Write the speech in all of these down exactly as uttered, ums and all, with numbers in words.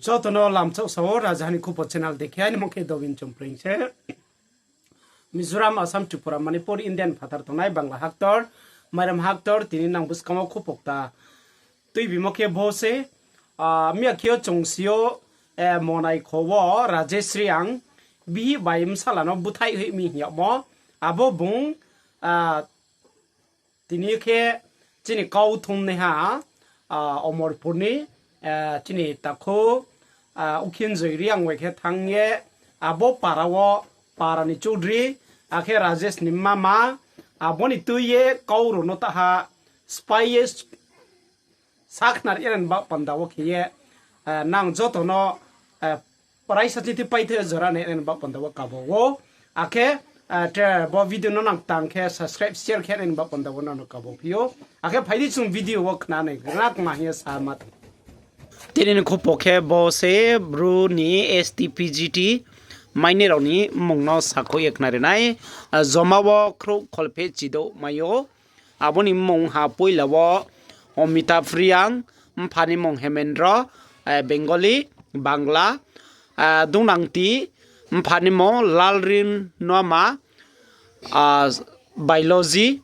Joto no lamchak sao, Rajaha ni Khupo channel dekhe, aini mung khe Dobin Chompreng se. Mizoram, Assam, Tripura, Manipur, Indian phathar tongnai Bangla haktor, Mairam haktor, tini nang buskang wo khupo kta tuibimo khe bo se, ah, miya khe yo chung si yo, eh, Monaikho wo Rajesh Reang, bihih bai bsala no búthaih hoih mi hing yagmo, abo bung, ah, tini khe chini kau thumnaiha, ah, Omorpur ni, eh, chini takhu, ah, Ukhinjoi Reang bai khe thanng ye, abo para wo, para ni Chaudhary, akhe Rajesh ni mama, abo ni tui ye kau rao no taha spái ye, sakhnari nani baoh panda wo khe ye, eh, nang joto no, eh, raisa chithi paithe jora nai nani baoh panda wo kabo ou. Akhe, eh, tre bo video no nang tang khe subscribe, share khe nani baoh panda wo nang no kabo phi ou. Akhe phai di chung video wo khna nai gra kma hing ye sa ma tong. Tini ni khupo khe bo se Bru ni S T P G T mainai rao ni mmung no sakhouh ye khnari nai. Ah, joma wo khrouh kholpheh chidouh mai ou. Abo ni mmung ha poila wo Amitabh Reang, mpha ni mmung Hemendra, eh, Bengali, Bangla, eh, Dungnangti, mpha ni mmung Lalrinwama, ah, Biology,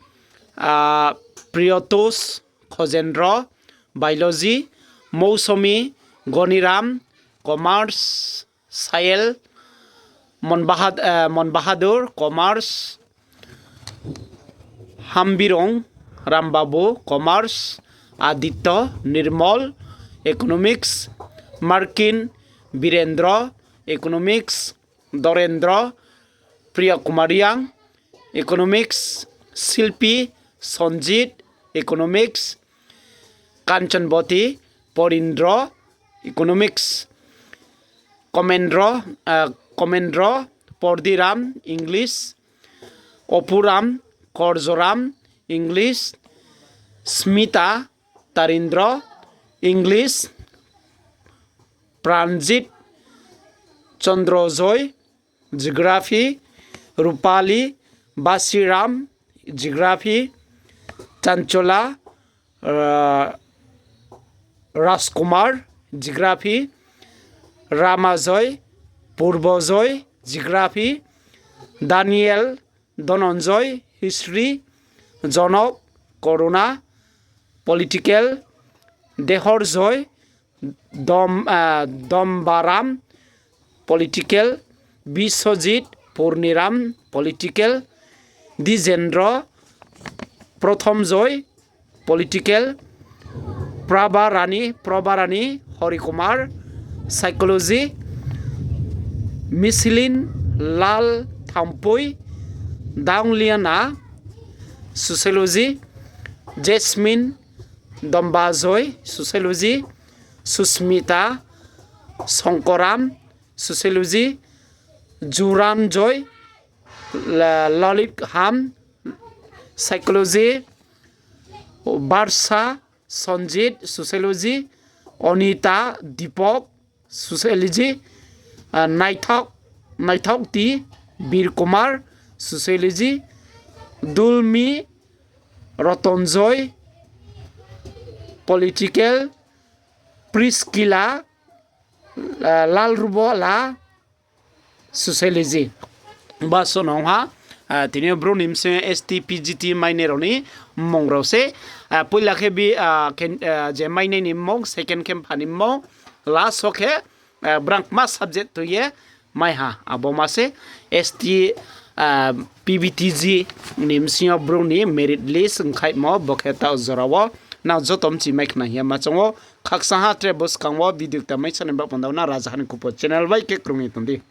ah, Priyotosh Khojendra, Biology, Mousomi Goniram, Commerce, Sayal Mon Bahad-, eh, Mon Bahadur, Commerce, Hambirong Rambabu, Commerce, Aditya Nirmal, Economics, Markin Birendra, Economics, Dorendra Priya Kumar Reang, Economics, Silpi Sonjit, Economics, Kanchanboti Porindra, Economics, Komendra, eh, Komendra Pordiram, English, Opuram Korjoram, English, Smita Tarindra, English, Pranjit Chandra Joy, Geography, Rupali Basiram, Geography, Chanchola, eh, Rajkumar, Geography, Ramajoy, Purbojoy, Geography, Daniel Dhananjay, History, Jonok Corona, Political, Dehorjoy Dom-, ah, Dombaram, Political, Biswajit Purniram, Political, Dijendra Prothomjoy, Political, Prabharani, Prabharani Horikumar, Psychology, Misilin Lal Thampui, Daungliana, Sociology, Jasmine Dombajoi, Sociology, Susmita Songkoram, Sociology, Juranjoy La-, Lalikham, Psychology, Barsa Sonjit, Sociology, Onita Dipok, Sociology, ah, Naithok, Naithok T Birkumar, Sociology, Dulmi Rotonjoy, Political, Priskila, ah, Lalrubola, Sociology. Ba so nung ha, ah, tini yo brouh ni bsing S T P G T mainai rao ni mmung rao se, ah, poila khe bi, ah, khe, ah, je mainai ni mmung, second khe mpha ni mmung, last wo khe, ah, brang kma subject tui ye mai ha, abo ma se S T, ah, P V T G ni bsing yo brouh ni merit list ongkhaihmo bo khe taoh jora wo nang joto mchi mai khna hing ye ma choung ou. Khakchang ha tre buskang wo video kta mai sanai ba panda wo nang Rajaha ni Khupo channel bai khe krung ye tong di.